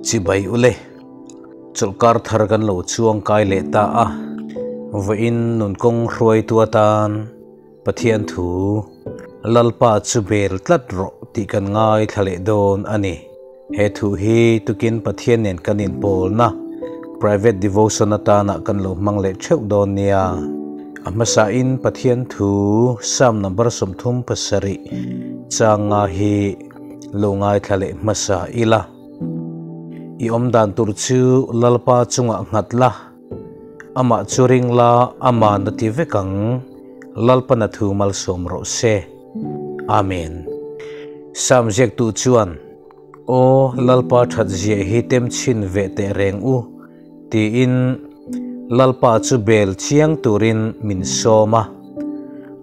Chibai ule, chawlhkar thar kan lo chuang kai leh ta a, vawiin nunkawng hruaitu atan Pathian thu Lalpa chu bel tlat rawh tih kan ngaithla leh dawn a ni. He thu hi tukin Pathian nen kan inpawlna private devotion atana kan lo hmang leh theuh dawn nia. A hmasain Pathian thu Psalm number 37 changa hi lo ngaithla leh hmasa ila. I awm dan tur chu Lalpa chungah nghat la, amah chu ring la aman a ti vek ang, Lalpan a thu malsawm rawh se. Amen. Psalm ziaktu chuan, Aw Lalpa that zia hi tem chhin ve teh reng u, tiin Lalpa chu bel chiang turin min sawm a.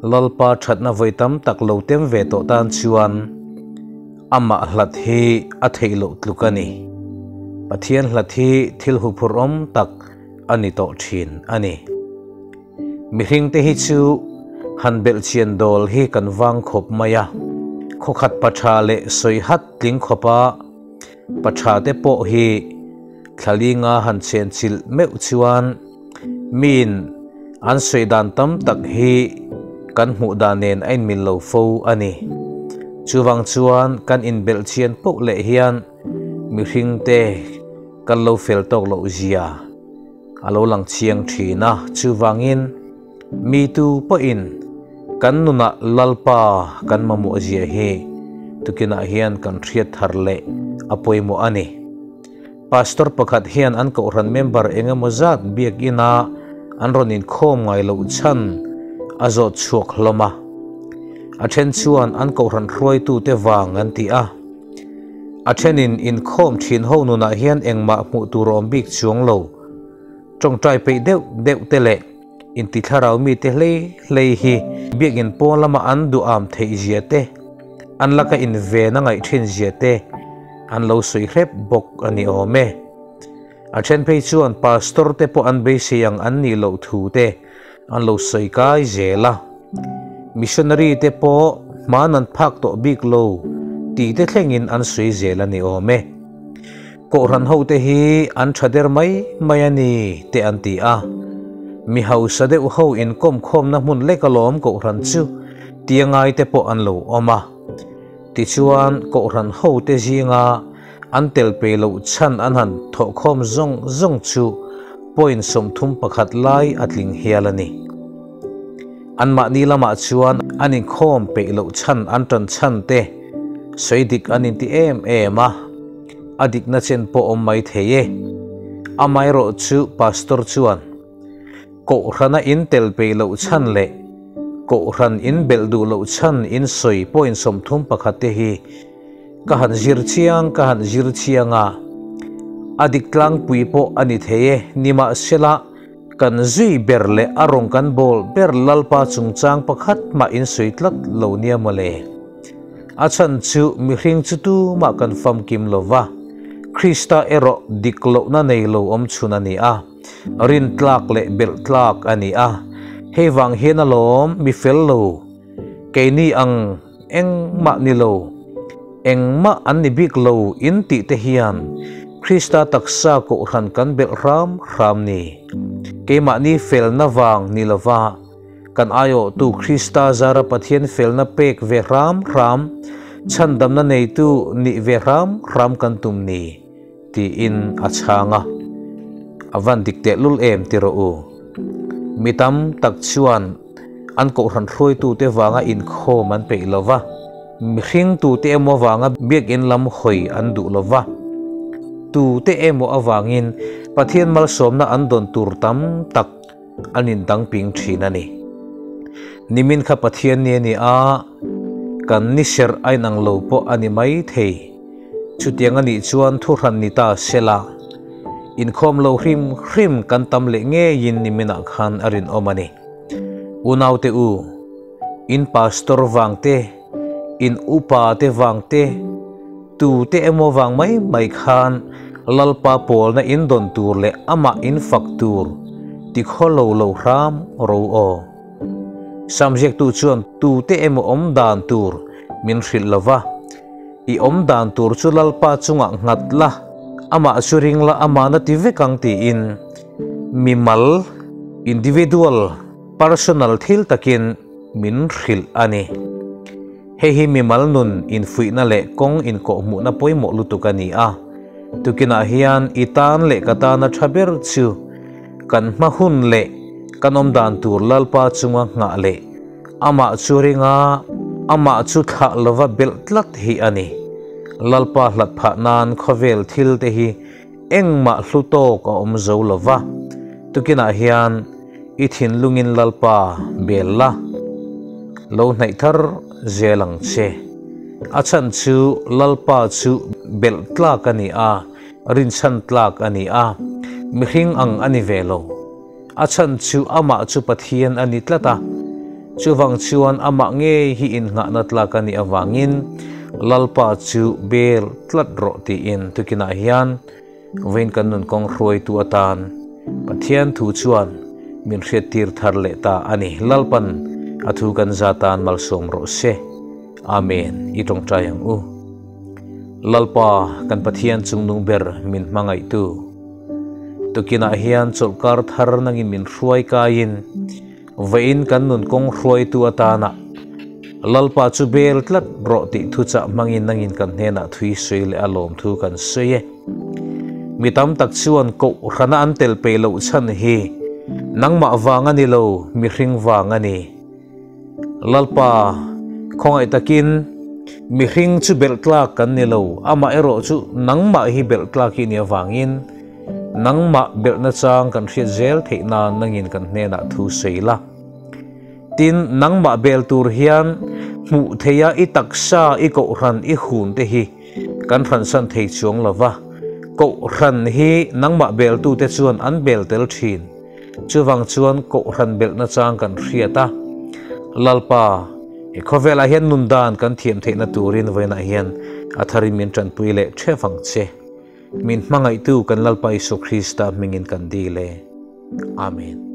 Lalpa thatna vawi tam tak lo tem ve tawh tan chuan amah hlat hi a theih loh tluk a ni. Pathian hlat hi thil huphurhawm tak a ni tawh thin a ni. Mihringte hi chu han belhchian dawl hi kan vang khawp mai a, khawkhat pa tha leh sawi hat tling khawpa pa tha te pawh hi thlalinga han chenchilh meuh chuan miin an sawi dan tam tak hi kan hmuh dan nen a inmil lo fo a ni. Chuvang chuan kan inbelhchian poh leh hian mihringte kan lo fel tawk loh zia a lo lang chiang thin a. Chuvangin mi tu pawhin kan nunah Lalpa kan mamawh zia hi tukinah hian kan hriat thar leh a pawimawh a ni. Pastor pakhat hian an kohhran member eng emaw zat biakina an rawn inkhawm ngai loh chhan a zawt chhuak hlawm a. A then chuan an kohhran hruaitute vang an ti a. A thenin inkhawm thin ho nunah hian engmah hmuh tur a awm bik chuang lo. Tawngtai peih deuh deuh te leh intithlarau mite hlei hlei hi biakin pawn lama an duham theih zia te, an laka inven a ngaih thin zia te an lo sawi hrep bawk a ni awm e. A then phei chuan pastor te pawh an beisei ang an nih loh thu te an lo sawi kai zel a. Missionary te pawh hman an phak tawh bik lo tih te thlengin an sawi zel a ni awm e. Kohhran ho te hi an tha der mai mai a ni te an ti a. Mi hausa deuh ho inkawm khawmna hmun lek alawm kohhran chu tia ngai te pawh an lo awm a. Tichuan kohhran ho te zinga an tel pe loh chhan an han thawhkhawm zawng zawng chu point 31 lai a tling hial a ni. Anmahni lamah chuan an inkhawm peih loh chhan an tan chhan te sawi dik an inti em em a, a dikna chen pawh awm mai thei e. Amaherawh chu pastor chuan kohhrana in tel peih loh chhan leh kohhran in belh duh loh chhan in sawi point 31 te hi ka han zir chiang ka han zir chiang a, a dik tlangpui pawh a ni thei e. Nimahsela kan zui ber leh a rawng kan bawl ber Lalpa chungchang pakhat mah in sawi tlat lo nia mawle. A chhan chu mihring chu tumah kan famkim lova, Krista erawh dik lohna nei lo awm chhun a ni a, rin tlak leh belh tlak a ni a. Hei vang hian alawm mi fel lo, keini ang engmah ni lo, engmah an ni bik lo in tih te hian Krista taksa kohhran kan belh hram hram ni. Keimahni felna vang ni lova kan aiawhtu Krista zara Pathian felna pek ve hram hram, chhandamna neitu nih ve hram hram kan tum ni tiin a chhang a. A van dik teh lul em ti rawh u. Mi tam tak chuan an kohhran hruaitute vanga inkhawm an peih lova, mihring tute emaw vanga biakin lam hawi an duh lova, tute emaw avangin Pathian malsawmna an dawn tur tam tak an indangping thin a ni. Nimin kha Pathian ni a ni a, kan ni serh a inang lo pawh a ni mai thei. Chutiang a nih chuan thuhran ni ta sela, inkhawm lo hrim hrim kan tam leh ngeiin niminah khan a rinawm a ni. Unaute u, in pastor vang te, in upa te vang te, tu te emaw vang mai mai khan Lalpa pawlna in dawn tur leh amah in fak tur ti khaw lo lo hram ro aw. Psalm ziaktu chuan tu te emaw awm dan tur min hrilh lova, i awm dan tur chu Lalpa chungah nghat la, Amah chu ring la aman a ti vek ang tiin mimal, individual, personal thil takin min hrilh a ni. Hei hi mimal nun infuihna leh kawng inkawhhmuhna pawimawh lutuk a ni a. Tukinah hian i tan leh ka tana tha ber chu kan hma hun leh kan awmdan tur Lalpa chunga nghah leh Amah chu ringa amah chu thlah lova belh tlat hi a ni. Lalpa hlat phah nan khawvel thil te hi engmah hlu tawk a awm zo lova, tukinah hian i thinlungin Lalpa bel la, lo hnaih thar zel ang che. A chhan chu Lalpa chu belh tlak a ni a, rinchhan tlak a ni a, mihring ang a ni ve lo. A chhan chu amah chu Pathian a ni tlat a, chuvang chuan amah ngei hi innghahna tlak a nih avangin Lalpa chu bel tlat rawh tiin tukinah hian vawiin kan nun kawng hruaitu atan Pathian thu chuan min hriattir thar leh ta a ni. Lalpan a thu kan za tan malsawm rawh se. Amen. I tawngtai ang u. Lalpa kan Pathian chungnung ber min hmangaihtu. Tukinah hian chawlhkar thar nangin min hruai kaiin vawiin kan nun kawng hruaitu atana Lalpa chu bel tlat rawh tih thuchah hmangin nangin kan hnenah thui sawi leh a lawm thu kan sawi e. Mi tam tak chuan kohhrana an tel peih loh chhan hi nangmah vang a ni lo, mihring vang a ni. Lalpa, khawngaih takin mihring chu belh tlak kan ni lo, amah erawh chu nangmah hi belh tlak hi ni avangin nangmah belhna chang kan hriat zel theih nan nangin kan hnenah thu sawi la. Tin, nangmah bel tur hian hmuh theiha i taksa, i kohhran, i hun te hi kan hransan thei chuang lo va, kohhran hi nangmah beltute chuan an bel tel thin. Chuvang chuan kohhran belhna chang kan hriat a, Lalpa, he khawvelah hian nun dan kan thiam theihna turin vawiinah hian a tharin min tanpui leh theuh ang che. Min hmangaihtu kan Lalpa Isua Krista hmingin kan dil e. Amen.